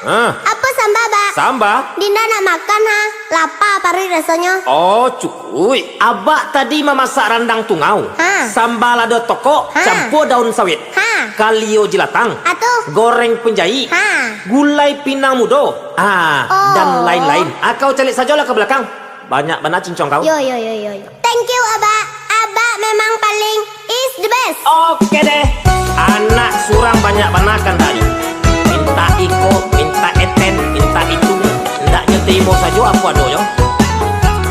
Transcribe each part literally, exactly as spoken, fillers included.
Ah. Apo samba, Bak? Samba? Dinda nak makan, ha. Lapa paruik rasonyo. Oh, cukuik. Abak tadi mamasak randang tungau. Ha. Samba lado tokok, ha, campua daun sawit. Ha. Kalio jilatang. Atuh. Goreng punjaik. Ha. Gulai pinang mudo. Ah, oh, dan lain-lain. Akau caliak sajolah ka balakang. Banyak bana cincong kau. Yo, yo, yo, yo, yo. Thank you, Abak. Abak memang paling is the best. Oke deh. Anak surang banyak bana kandaknyo. Mintak iko, mintak eten, mintak itu. Ndaknyo tarimo sajo apo adonyo.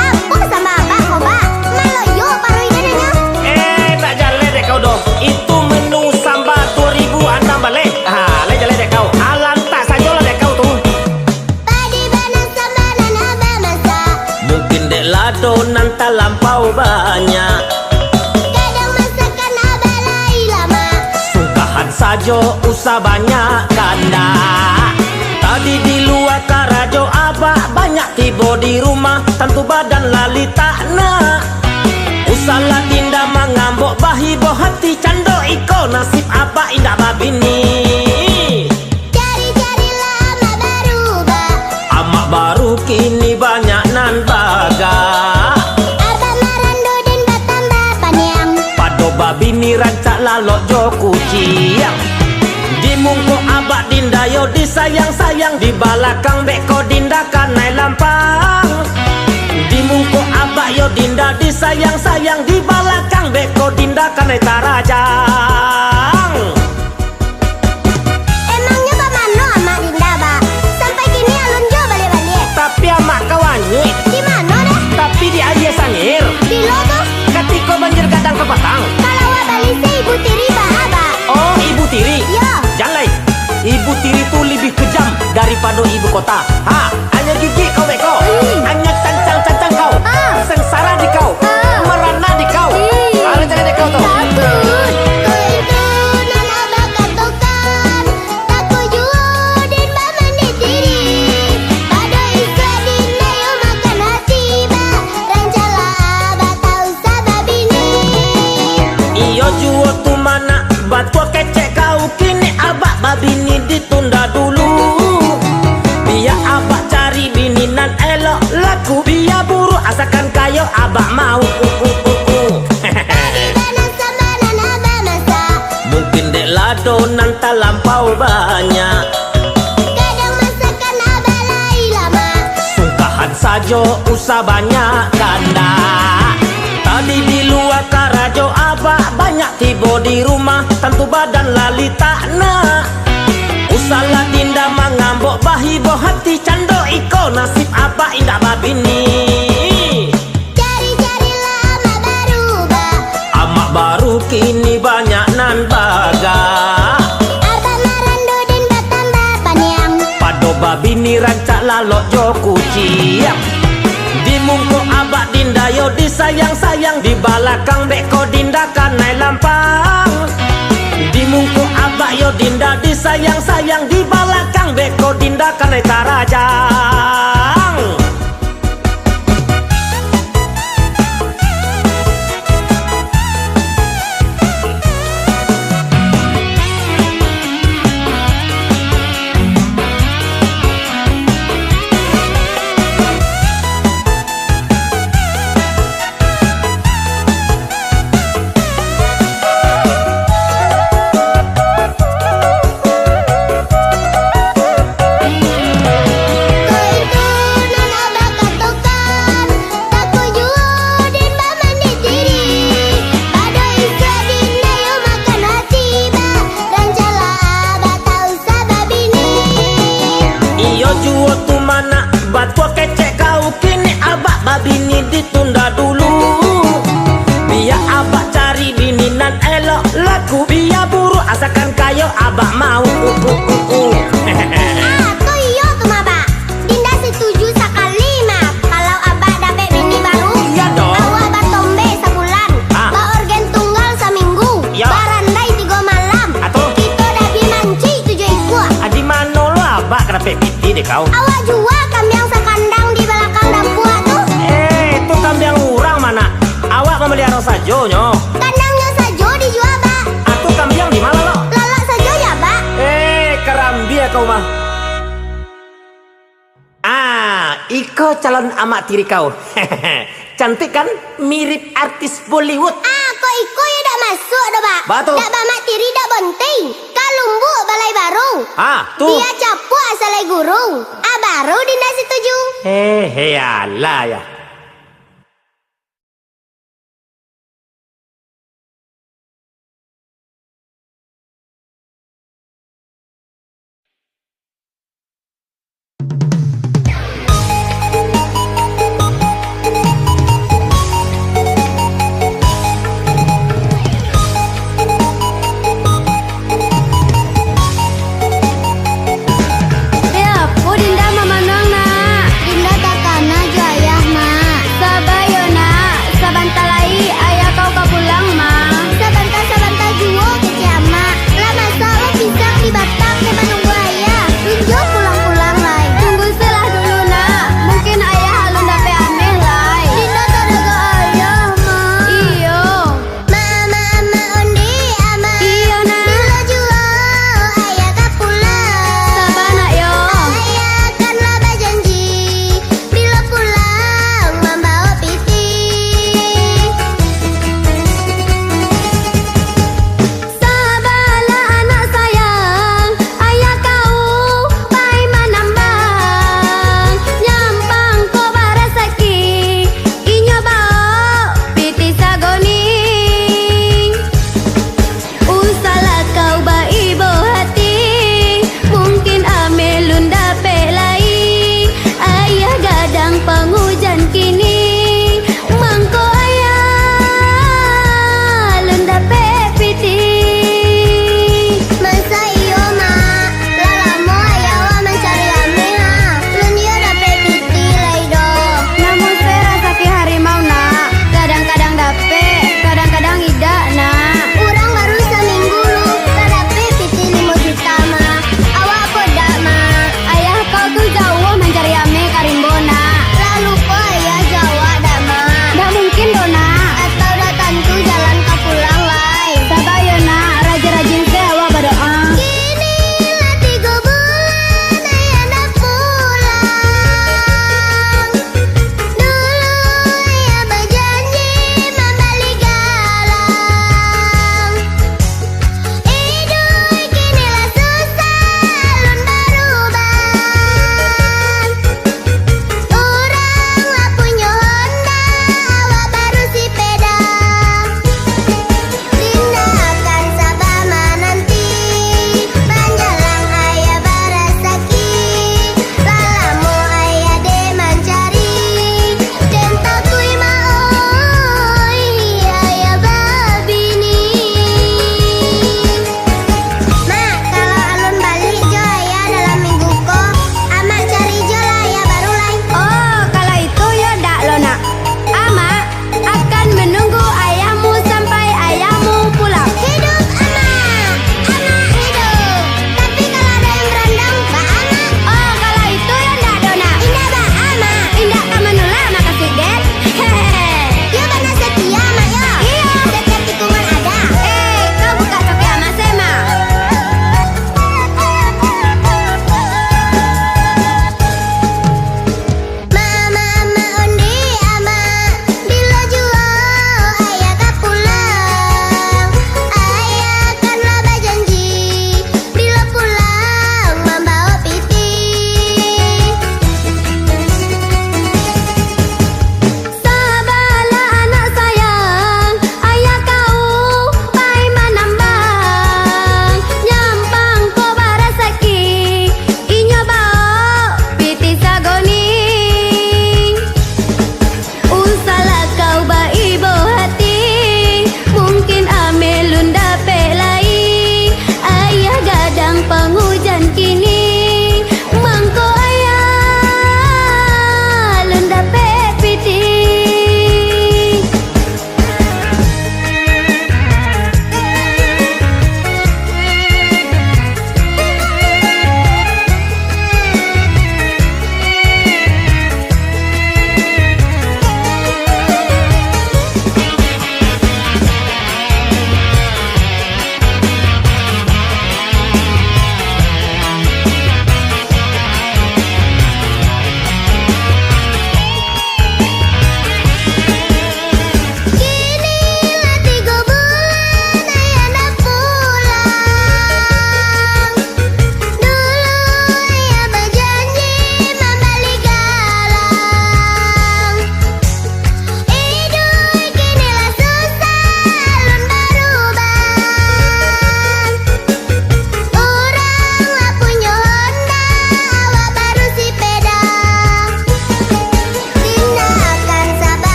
Apo samba Abak ko, Bak? Maloyo paruik dadonyo. Eh, ndak jaleh dek kau doh. Itu menu samba duo ribu anam baleh. Ha, lai jaleh dek kau. Alantak sajolah dek kau tu. Padi bana samba nan Abak masak. Mungkin dek lado nan talampau banyak. Kadang masakan Abak lai lamak. Sungkahan sajo usah banyak kandak. Tadi di lua karajo Abak banyak tibo di rumah, tantu badan lah litak nak. Usahlah Dinda mangambok, bahibo hati cando iko nasib Abak indak babini. Cari-carilah amak baru, Bak. Amak baru kini banyak nan bagak. Abak marando den batambah paniang. Pado babini rancak lalok jo kuciang. Di muko Abak Dinda yo disayang-sayang, di balakang beko Dinda kanai lampang. Di muko Abak yo Dinda disayang-sayang, di balakang beko Dinda kanai tarajang. Emangnyo ka mano amak Dinda, Bak? Sampai kini alun juo baliak-baliak. Tapi amak kau anyuik. Di mano deh? Tapi di Aia Sangir. Bilo tu? Katiko banjir gadang ka patang. Kalau awak baliseh Ibu Tiri baa, Bak? Oh, Ibu Tiri? Yo. Jan lai. Ibu Tiri tu labiah kejam daripado ibu kota. Ha, anyo gigik kau beko. Hmm. Anyo cancang-cancang kau. Ah. Sengsara di kau. Ah. Marana di kau. Ih. Alah, jaleh dek kau tu. Takut. Kok itu nan Abak katokan. Takut juo den bamanih diri. Pado isuak Dinda yo makan hati, Bak. Rancaklah Abak tau usah babini. Iyo juo tu manak, batua kecek kau, kini Abak babini ditunda dulu. Bia Abak cari bini nan elok, laku bia buruak, asakan kayo Abak mau. Uh, uh, uh, uh. Padi bana samba nan Abak masak. Mungkin dek lado nan talampau banyak. Kadang masakan Abak lai lamak. Sungkahan sajo usah banyak kandak. Tadi di lua karajo Abak banyak tibo di rumah, tantu badan lah litak nak. Usahlah Dinda mangambok, bahibo hati cando iko nasib Abak indak babini. Cari-carilah amak baru, Bak. Amak baru kini banyak nan bagak. Abak marando den batambah paniang. Pado babini rancak lalok jo kuciang. Di muko Abak Dinda yo disayang-sayang, di balakang beko Dinda kanai lampang. Di muko Abak yo Dinda disayang-sayang, di balakang beko Dinda kanai tarajang. Takut juo den bamanih diri. Pado isuak Dinda yo makan hati, Bak. Rancaklah Abak tau usah babini. Iyo juo tu manak, batua kecek kau, kini Abak babini ditunda dulu. Bia Abak cari bini nan elok, laku bia buruak, asakan kayo Abak mau. Uh, uh, uh, uh. Ah, tu iyo tu mah, Bak. Dinda setuju sakali mah, kalau Abak dapek bini baru, iyo doh, awak batombe sabulan, ah, baorgen tunggal saminggu, iyo, barandai tigo malam, atuh, kito dabi mancik tujuah ikua. Ah, di mano lo Abak ka dapek pitih dek kau? Awak jua kambiang sakandang di balakang dampua tu. Eh, itu kambiang urang, manak. Awak mamaliharo sajo nyo. Kandangnyo sajo dijua, Bak. Atuh kambiang di ma lalok? Lalok sajo ya, Bak. Eh, karambia kau mah. Calon amak tiri kau. Cantik kan? Mirip artis Bollywood. Ah, kok iko yo dak masuak doh, Bak. Baa tu? Dak baamak tiri dak bonting. Kalumbuak balai barung. Ah, tu. Bia capuak salai gurung. Ah, baru Dinda setuju. Eh, eh, alah ya. Dek apo Dinda mamanuang, Nak? Dinda takana jo ayah, Mak.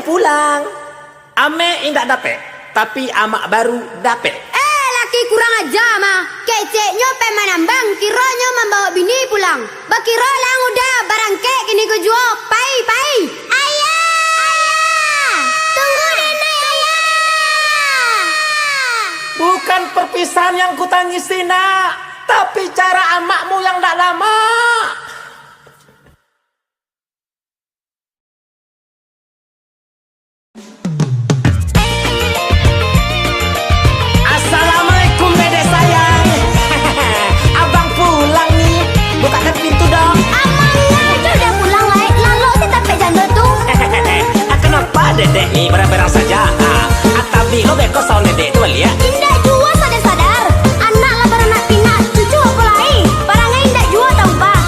Pulang. Amek indak dapek, tapi amak baru dapek. Eh, laki kurang aja mah. Keceknyo pai manambang, kironyo mambawa bini pulang. Bakiro lah ang uda, barangkek kini ko juo. Pai, pai. Ayah! Ayah! Tunggu dek nak, Ayah! Bukan perpisahan yang kutangisi, Nak, tapi cara amakmu yang ndak lamak. Assalamualaikum, Dedek sayang. Abang pulang ni. Bukakan pintu dong. Amang aja udah pulang, lai. Lalok si tapek jando tu. Ah, kenapa Dedek ni berang-berang saja? Ah, tapi lo beko sawan Dedek tu baliak. Indak juo sadar-sadar. Anak lah baranak pinak, cucu apo lai? Parangai indak juo tau, Bah.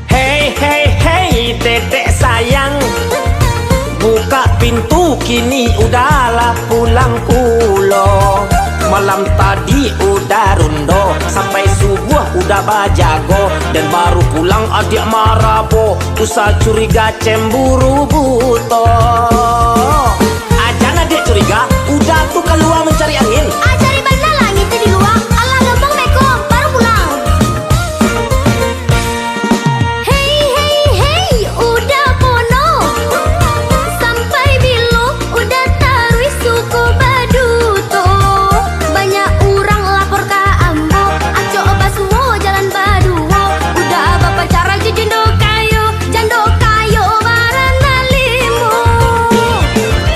Hei, hei, hei, Dedek sayang, buka pintu, kini uda lah pulang pulo. Malam tadi uda rundo, sampai subuah uda bajago, dan baru pulang adiak marabo, usah curiga cemburu buto. Ajan adiak curiga, uda tu kalua mancari angin. Ah, cari bana lah angin tu di lua. Alah gampang beko, baru pulang. Hei, hei, hei, uda pono. Sampai bilo uda taruih suko baduto. Banyak urang lapor ka ambo, acok basuo jalan baduo. Uda bapacaran jo jando kayo, jando kayo baranak limo.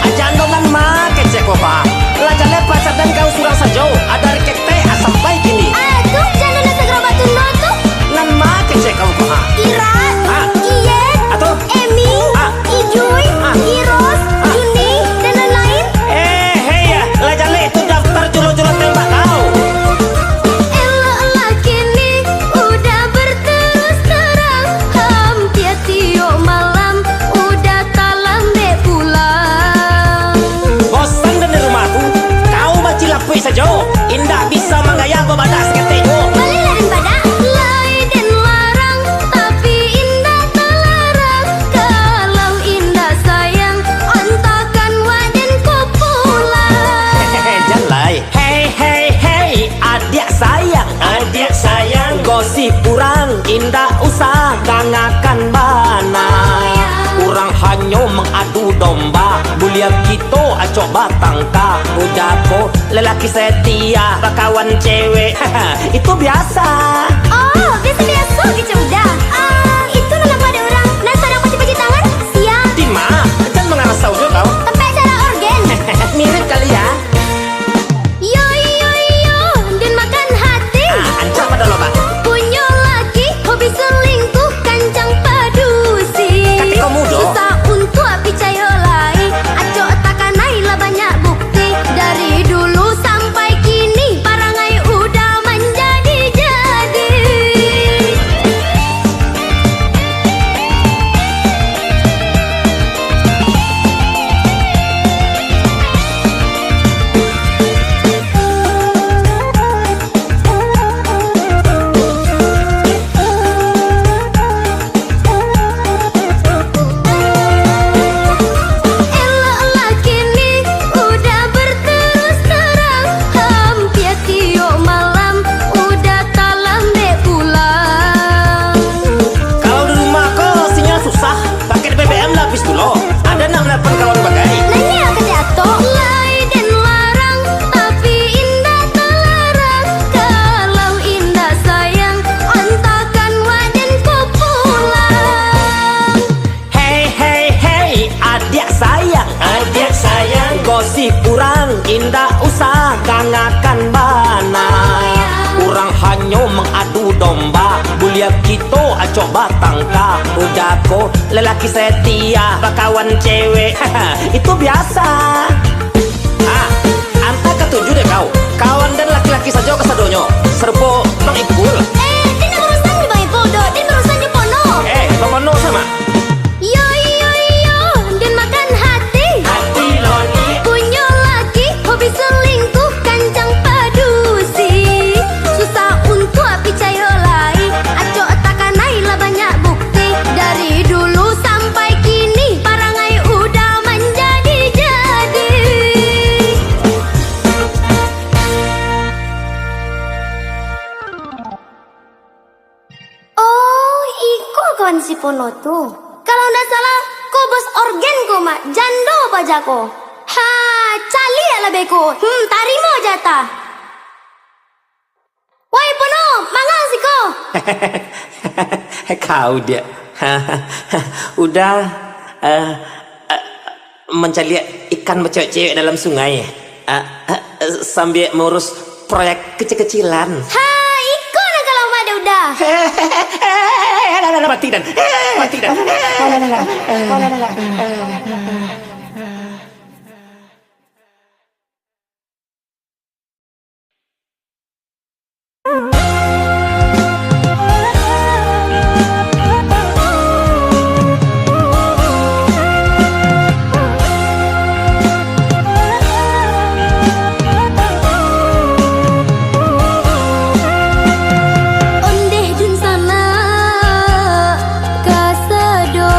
Ajan dongan ma kecek ko, Pak. Lah jaleh pacaran kau surang sajo, dari ketek sampai kini. Ah, tu jando nan sagarobak tu no tu. Nan ma kecek kau ko, ha? Iras, ha? Iyet, ato? Eming, ha? Ijui, ha? Iros, ha? Juni, dan lain-lain. Eh, hei ya, lah jaleh tu daftar julo-julo tembak kau. Elok lah kini, uda berterus terang, hampir tiok malam, uda talambek pulang. Bosan den di rumah tu, kau bacilapuik sajo, indak bisa manggaya babadak saketek juo. Balehlah den badak, lai den larang, tapi indak talarang, kalau indak sayang, antakan wak den ko pulang. Jan lai. Hei, hei, hei, adiak sayang, adiak sayang. Gosip urang indak usah dangakan bana. Urang hanyo mangadu domba, buliah kito acok batangka. Udah ko, lelaki setia bakawan cewek, itu biasa. Oh, biasa-biasa kecek udah. Ah, itu nan apo dek urang nan sadang pacik-pacik tangan? Sia. Dima, jan mangarasau jo kau. Tampek suaro orgen. Mirip kali ya. Yo, yo, yo, den makan hati. Ah, ancak pado lo, Bang. Punyo laki hobi selingkuh, kancang padusi. Katiko mudo. Susah untuak picayo lai. Acok takanai lah banyak bukti. Dari dulu sampai kini, parangai udah manjadi-jadi. Elok lah kini, udah berterus terang, hampir tiok malam, udah talambek pulang. Kalau di rumah ko sinyal susah, paket B B M lah habis tu lo. Ada nak menelpon kawan bagai? Nanya ka si Atok. Lai den larang, tapi indak talarang. Kalau indak sayang, antakan wak den ko pulang. Hei, hei, hei, adiak sayang, adiak sayang. Gosip urang indak usah dangakan bana. Urang hanyo mangadu domba, buliah kito acok batangka. Udah ko, lelaki setia bakawan cewek, itu biasa. Ah, anta katuju dek kau. Kawan den laki-laki sajo kasadonyo. Sarupo Bang Ipul. Eh, den barusan jo Bang Ipul doh. Den barusan jo Pono. Eh, Bang Pono sama. Yo, yo, yo, den makan hati. Hati lo ni. Punyo laki hobi selingkuh, kancang padusi. Susah untuak picayo lai. Acok takanai lah banyak bukti. Dari dulu sampai kini, parang Pono tu. Kalau ndak salah, ko bos orgen ko, Mak. Jando paja ko. Ha, caliak lah beko. Hmm, tarimo jatah. Woi, Pono, manga siko. Kau, Diak. Udah, eh, eh, mancaliak ikan bacewek-cewek dalam sungai, eh, eh, sambia maurus proyek kecil-kecilan. Ha, iko nan kalau Mak Uda. Alah, alah, alah, mati dan. Mati dan. Alah, alah, alah. Ondeh dunsanak kasadonyo.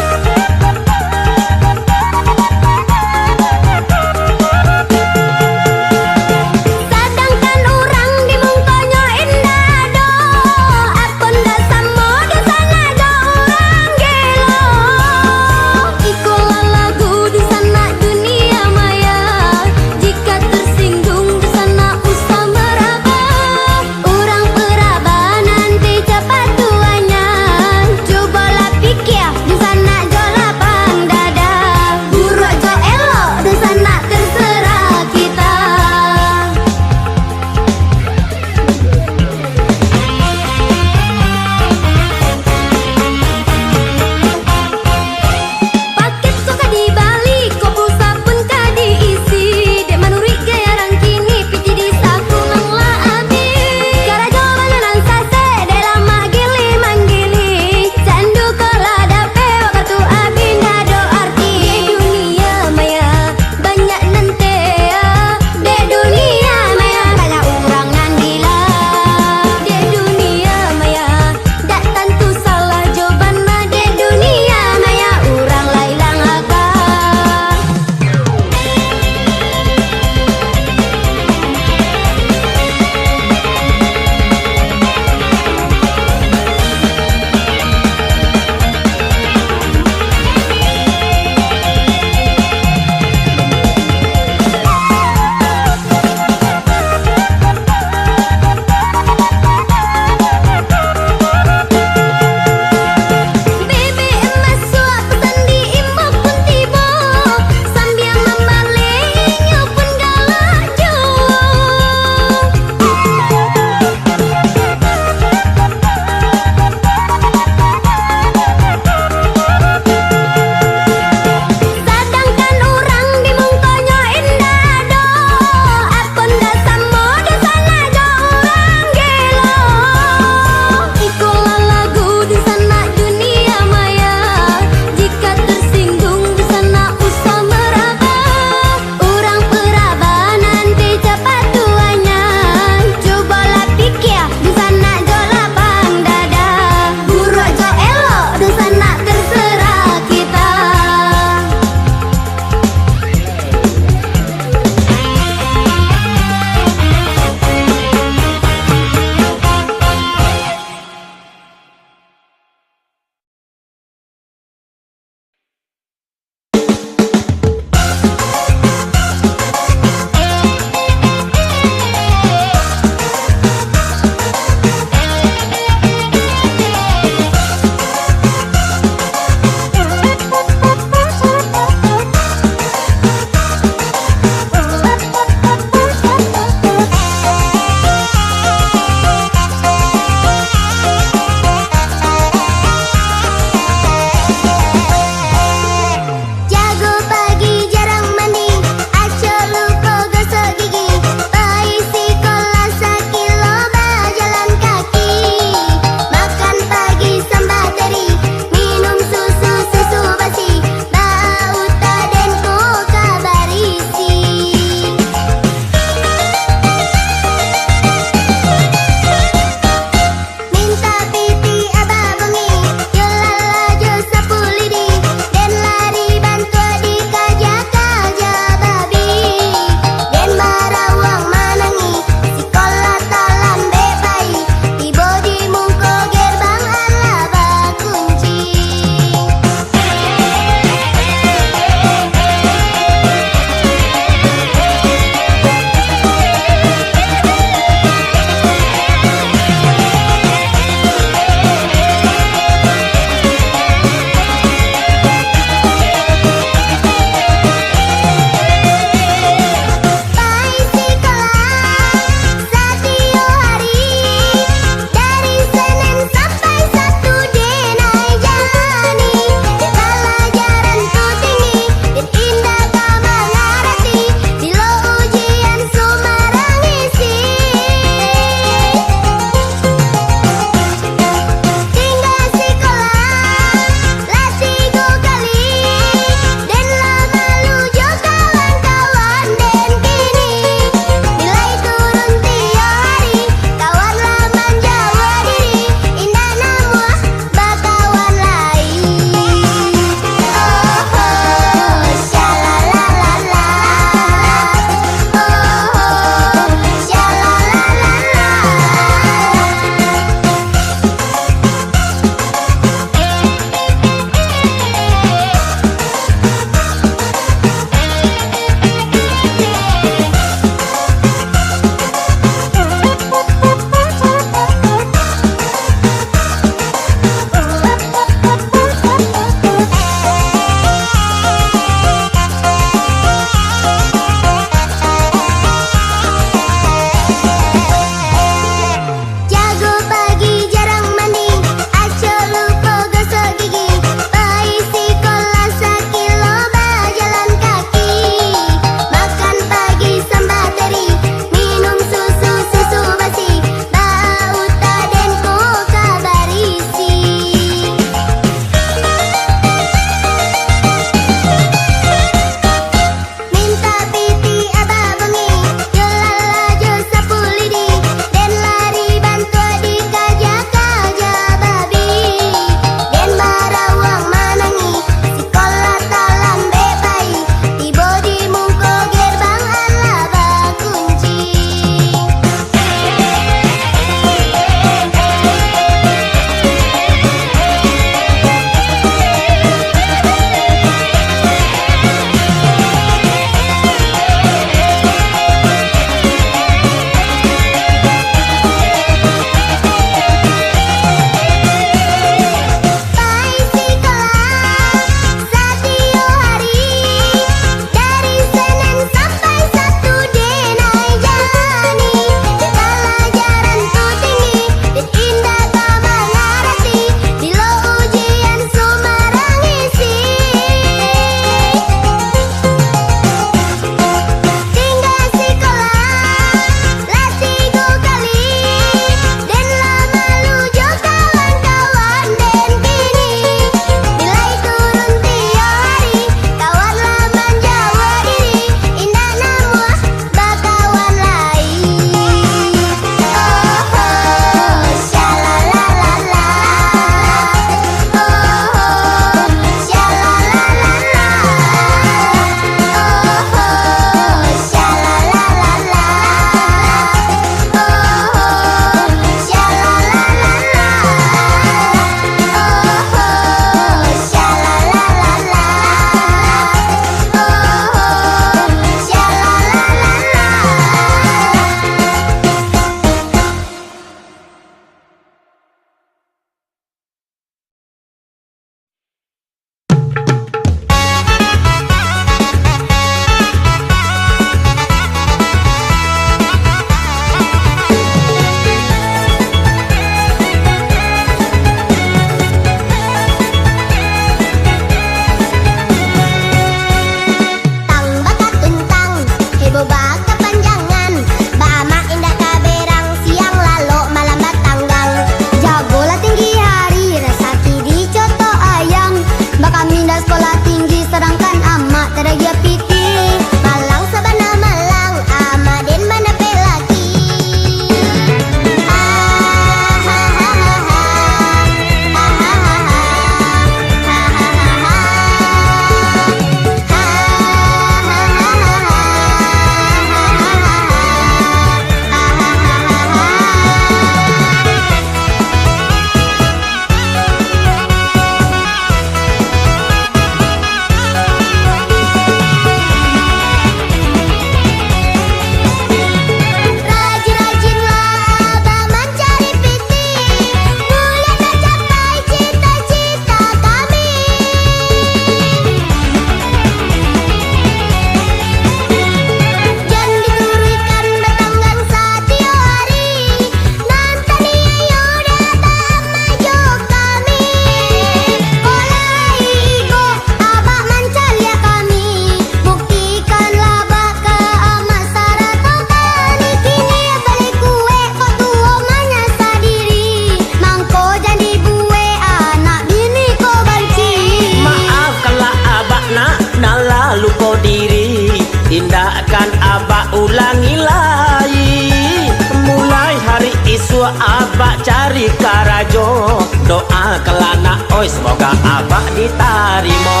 Abak cari karajo, doakanlah nak oi, semoga abak ditarimo.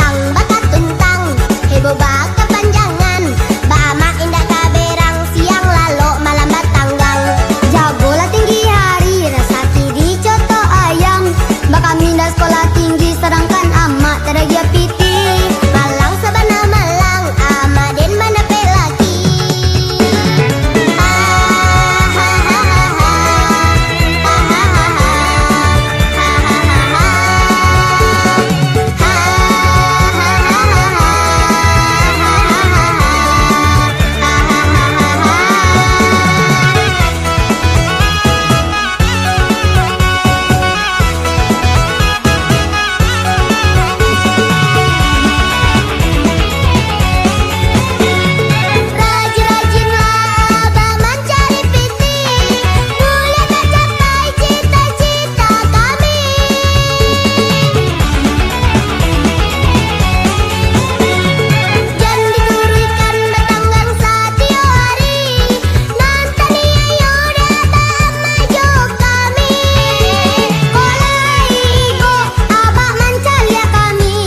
Tang bakatuntang, heboh bakapanjangan, baamak indak ka berang, siang lalok malam batanggang. Jagolah tinggi hari, rasaki dicotok ayam, bakamindah sekolah tinggi, sadangkan amak tadagiah pitih. Malang sabana malang, amak den mandapek laki. Rajin-rajinlah abak mancari pitih, buliah tacapai cita-cita kami. Jan dituruikan batanggang satiok ari, nan taniayo dek abak majo kami. Kolai igo abak mancaliak kami,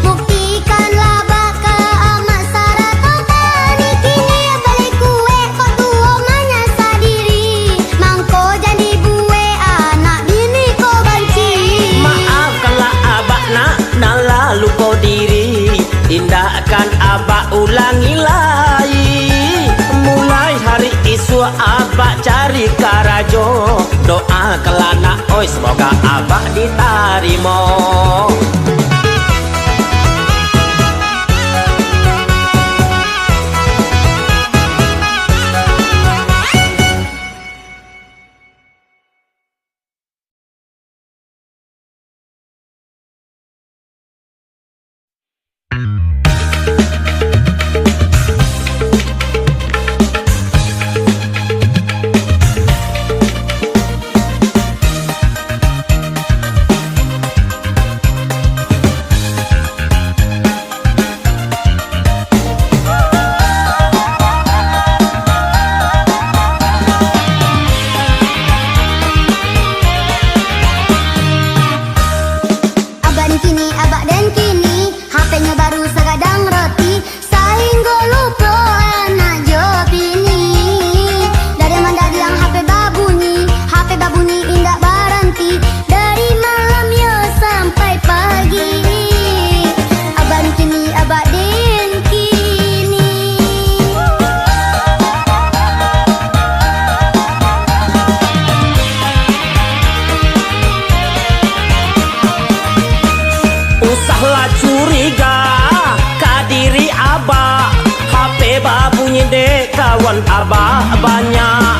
buktikanlah baka amak sarato tani. Kini baleh kuek kok tuo manyasa diri, mangko jan dibuek anak bini ko banci. Maafkanlah abak nak, nan lah lupo diri, tindakkan abak ulangi lai. Mulai hari isuak abak cari karajo, doakanlah nak oi, semoga abak ditarimo. Abak den kini, abak den kini, H P-nyo baru sagadang roti, sahinggo lupo anak jo bini. Dari mandadiang H P babunyi, H P babunyi indak baranti, dari malam yo sampai pagi. Abak den kini, abak den kini. Usahlah curiga ka diri abak, H P babunyi dek kawan abak banyak.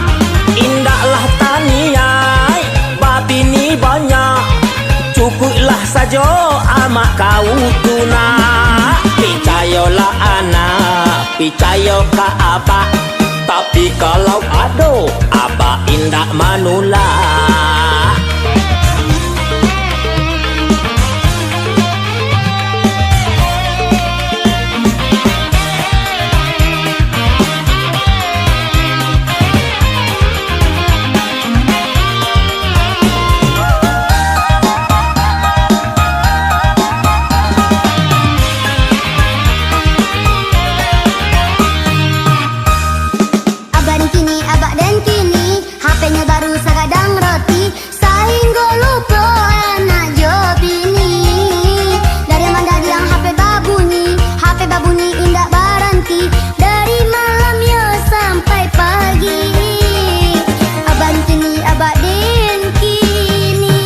Indaklah taniai babini banyak, cukuiklah sajo amak kau tu nak. Picayolah anak, picayo ka abak, tapi kalau ado abak indak manulak. Abak den kini, abak den kini, H P-nyo baru sagadang roti, sahinggo lupo anak jo bini. Dari mandadiang H P babunyi, H P babunyi indak baranti, dari malam yo sampai pagi. Abak den kini, abak den kini.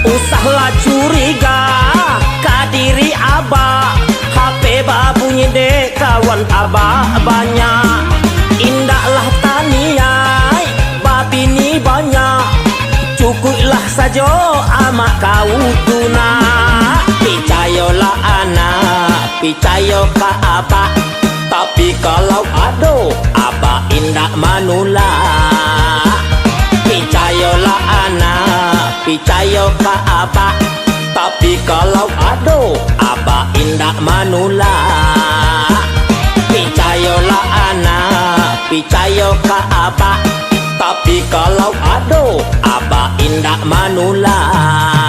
Usahlah curiga ka diri abak, H P babunyi dek kawan abak banyak. Indaklah taniai babini banyak, cukuiklah sajo amak Kau tu nak, picayolah anak, picayo ka abak. Tapi kalau ado, abak indak manulak. Picayolah anak, picayo ka abak. Tapi kalau ado, abak indak manulak. Picayolah anak, picayo ka abak. Tapi kalau ado, abak indak manulak.